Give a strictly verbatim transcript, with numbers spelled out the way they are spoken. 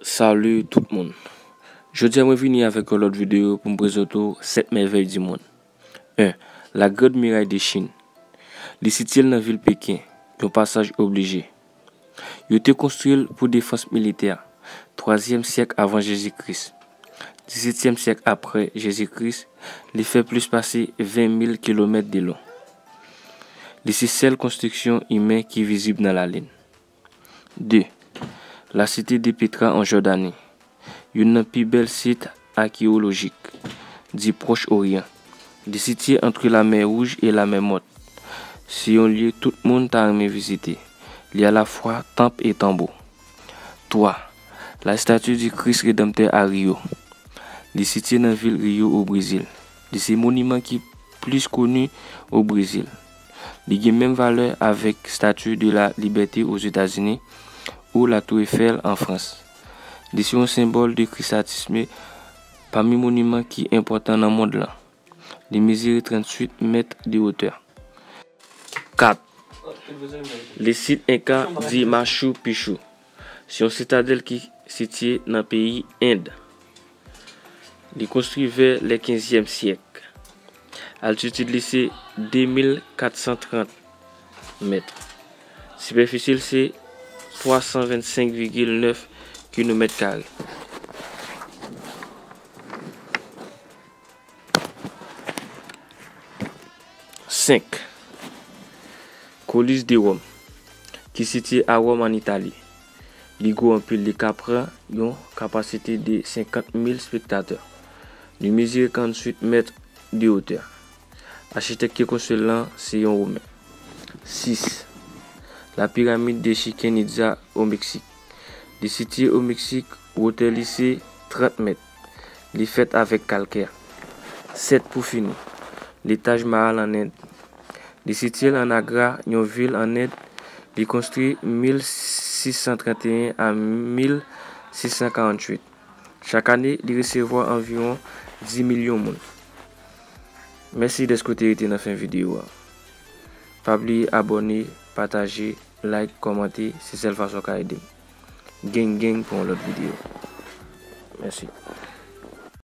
Salut tout moun. Jodi a mwen vini avèk yon lòt videyo pou m prezante w sèt mèvèy di mond. En. La Grande Muraille de Chine. Li sitiye l nan vil Peken, yon pasaj oblije. Yo te konstwi l pou defans militè, twazyèm syèk avan Jezi Kris. Disetyèm syèk apre Jezi Kris, li fè plis pase ven mil kilomèt de lon. Li se sèl konstriksyon imen ki vizib nan Lalin. De. La Cité de Petra an Jòdani. Youn nan pi bèl sit akeyolojik di Pwòch Oryan. Li sitiye ant Lamè Wouj e Lamè Mòt. Se yon lye tout moun ta renmen vizite. Li alafwa tanp e tanbo. Twa. La Statue du Christ Rédempteur à Rio. Li sitiye nan vil Rio, o Brezil. Li se moniman ki plis koni o Brezil. Li gen menm valè avèk Statue de la Liberté Ozetazini ou La Tour Eiffel an Frans. Li se yon senbòl de kristatisme pami moniman ki enpòtan nan mond lan. Li mezire tranntuit mèt de wotè. Kat. Le site Inca di Machu Picchu. Se yon sitadèl ki sitiye nan peyi End. Li konstwi vè le kenzyèm syèk. Altitid li se de mil kat san trant mèt. Sipèfisi l se twa san vennsenk vigil nèf kilomèt kare. Senk. Colisée de Rome, ki sitiye a Wòm, an Itali. Li gwo anpil, li ka pran yon kapasite de senkant mil spektatè. Li mezire karanntuit mèt de wotè. Achitèk ki konstwi l lan se yon Women. Sis. La Pyramide de Chichen Itza o Meksik. Li sitiye o Meksik, wotè li se trant mèt. Li fèt avèk kalkè. Sèt pou fini. Le Taj Mahal an End. Li sitiye l an Agra, yon vil an End. Li konstwi mil sis san tranteyen a mil sis san karanntuit. Chak ane, li resevwa anviwon dis milyon moun. Mèsi dèske w te rete nan fen videyo a. Pa bliye abòne, pataje, like, kòmante, se sèl fason w ka ede m. Gang gang pou yon lòt videyo. Mèsi.